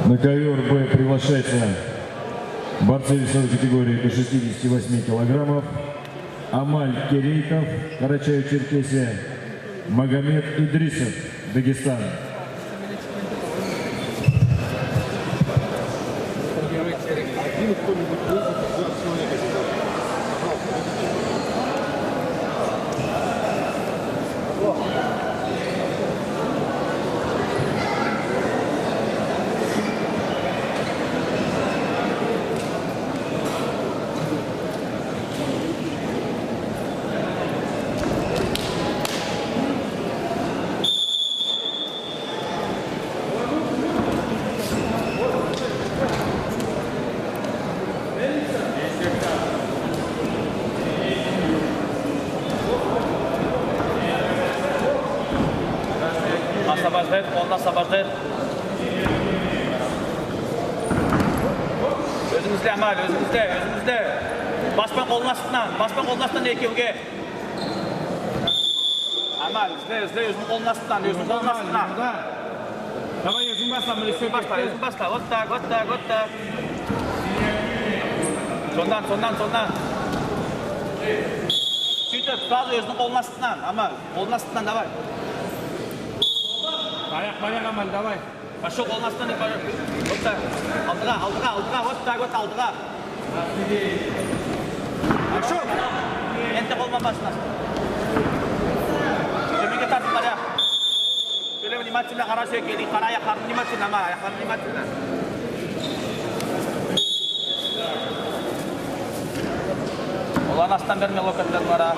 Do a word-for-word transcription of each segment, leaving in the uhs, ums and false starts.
На ковёр боя приглашаются борцы весовой категории до шестидесяти восьми килограммов: Амаль Керейтов, Карачаево-Черкесия, Магомед Идрисов, Дагестан. Освобождает, полный освобождает. Оьзинъизде, Амаль, оьзинъизде, оьзинъизде. Бас пен колдынъ астыннан, бас пен колдынъ астыннан экевге. Амаль, изле, изле, оьзинъ колдынъ астыннан, оьзинъ колдынъ астыннан. Давай, оьзинъ басла, оьзинъ басла, оьзинъ басла. Вот так, вот так, вот так. Соннан, соннан, соннан. Суьйтип, сразу оьзинъ колдынъ астыннан, Амаль, колдынъ астыннан, давай. Аяк, аяк, Амаль, давай. Пошёл, колдынъ астыннан, пошёл. Вот так. Алдыга, алдыга, алдыга. Вот так вот, алдыга. Пошёл. Энди колынъ басына. Тоьменге тартып кара. Соьйле внимательно, кара, соьйле, кара, аякларын внимательно, ама, аякларын внимательно. Олардынъ астыннан берме локотьлерин, кара.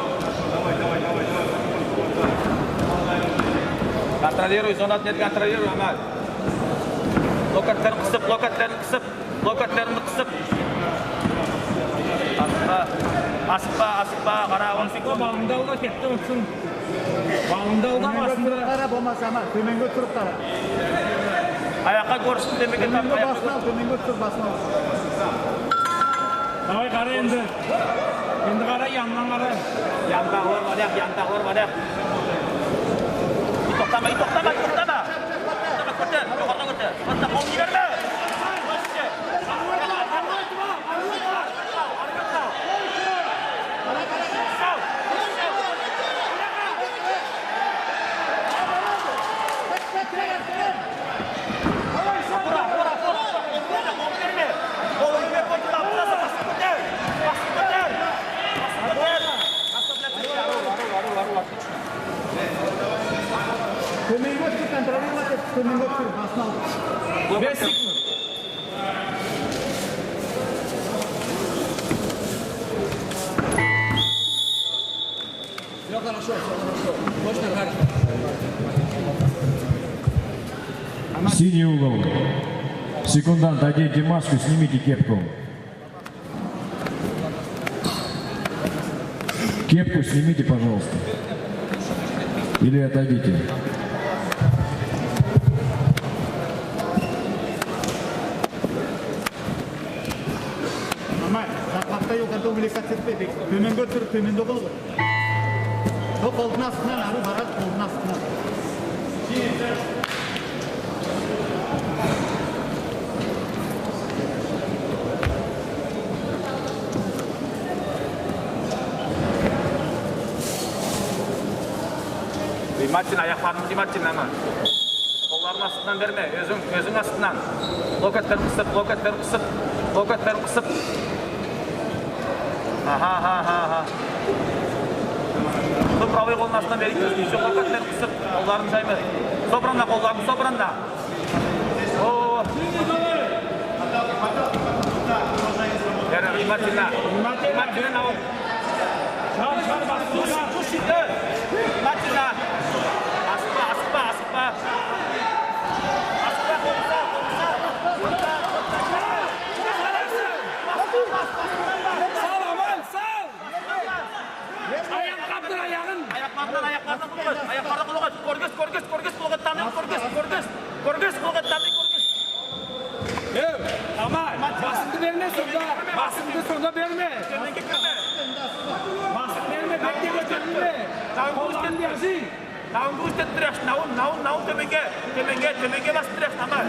Контролируй, зонады нет, контролируй, Амаль. Локотьлерин кысып, локотьлерин кысып, локотьлерин кысып. Асыкпа, асыкпа, асыкпа, кара, он секунд. Балынъды ал да, кетти, утсын. Балынъды ал да, басынды. Тоьменге туьсирип кара, болмаса, ама, тоьменге туьсирип кара. Аякка коьрсетип, тоьменге тарт, аякка. Басын ал, тоьменге туьсир, басын ал. Давай, кара энди. Энди кара, яныннан кара. Янындагылар бар, янындагылар бар. Токтама, токтама, токтама. Токтама, коьтер, йокарыга коьтер. Токтама, колынъ йиберме. Төменге түсір, контролировать ет, төменге түсір, басын ал. Бес секунд. Всё хорошо, всё хорошо. Точно так же. Синий угол. Секундант, оденьте маску, снимите кепку. Кепку снимите, пожалуйста. Или отойдите. Нормально. Заплатта йок, это увлекаться этпе. Төменге туьсир, төменде бол. Сол колдынъ астыннан, аьруьв барады, колдынъ астыннан. Внимательно, аякларын внимательно, ана. Колларын астыннан берме, оьзинъ, оьзинъ астыннан. Локотьлерин кысып, локотьлерин кысып, локотьлерин кысып. Аха, аха, аха, аха. Сол правый колынъ астыннан берип, оьзинъ, локотьлерин кысып, колларын жайма. Собрано, колларын собрано. О. Бери, внимательно. Внимательно, Наум. Шар, шар, басын шар. Внимательно. Асыкпа, асыкпа, асыкпа. Сал, Амаль, сал! Аягын каптыр, аягын! Аякларыннан, аякларыннан куллан. Аякларын куллан. Коьргиз, коьргиз, коьргиз, куллан, танып, коьргиз, коьргиз. Коьргиз, куллан, танып, коьргиз. Э, Амаль, басынъды берме сонда. Басынъды сонда берме. Тоьменге кирме. Басын берме, бетке коьтерилме. Колларын ясый. Наум, куьш еттире, Наум, Наум, Наум, тоьменге, тоьменге, тоьменге басып тур, Наум.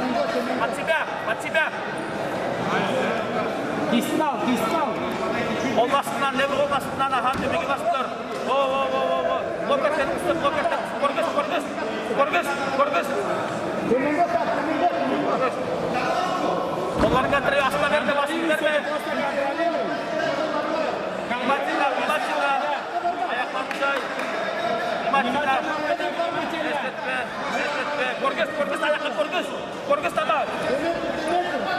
От себя. От себя. Кисин ал, кисин ал. Кол астыннан, левый кол астыннан, аха, тоьбеге басып тур. Во, во, во, во, во. Локотьтен кысып, локотьтен кысып. Коргыз, коргыз, коргыз, коргыз. Колларынъа тире, астына берме, басын берме. Внимательно, внимательно. Аякларын тай. Внимательно. Тест этпе, тест этпе. Коргыз, коргыз, аякка коргыз. Коргыз, тамам.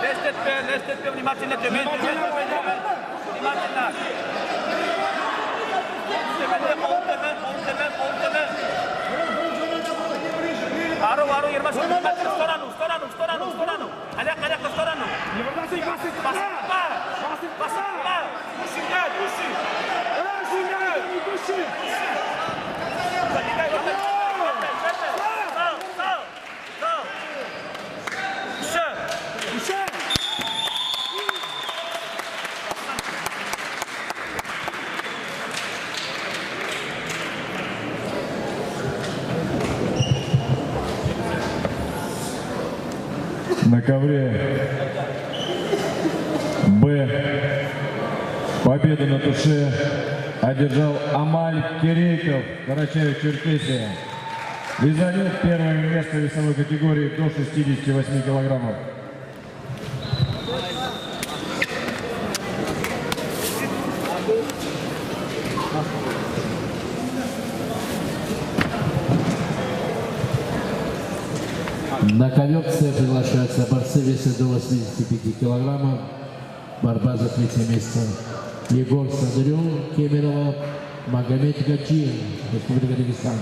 Тест этпе, тест этпе, внимательно, тоьбен, тоьбен, тоьбен, тоьбен. Внимательно. Тоьбенде, колын тоьбен, колын тоьбен, колын тоьбен. Ару, ару, йырма секунд, внимательно, в сторону, в сторону, в сторону, в сторону. Аяк, аяк, в сторону. Басынъ, басынъ, басынъ. Басынъ, басынъ. Выше, выше. Выше. Забегай, забегай, забегай, забегай. Сав, сав. На ковре «Б» победу на туше одержал Амаль Керейков, Карачаево-Черкесия, и занял первое место в весовой категории до шестидесяти восьми килограммов. На ковёр приглашаются борцы весом до восьмидесяти пяти килограммов. Борьба за третье место. Егор Садырён, Кемерово, Магомед Гаджиев, Республика Дагестан.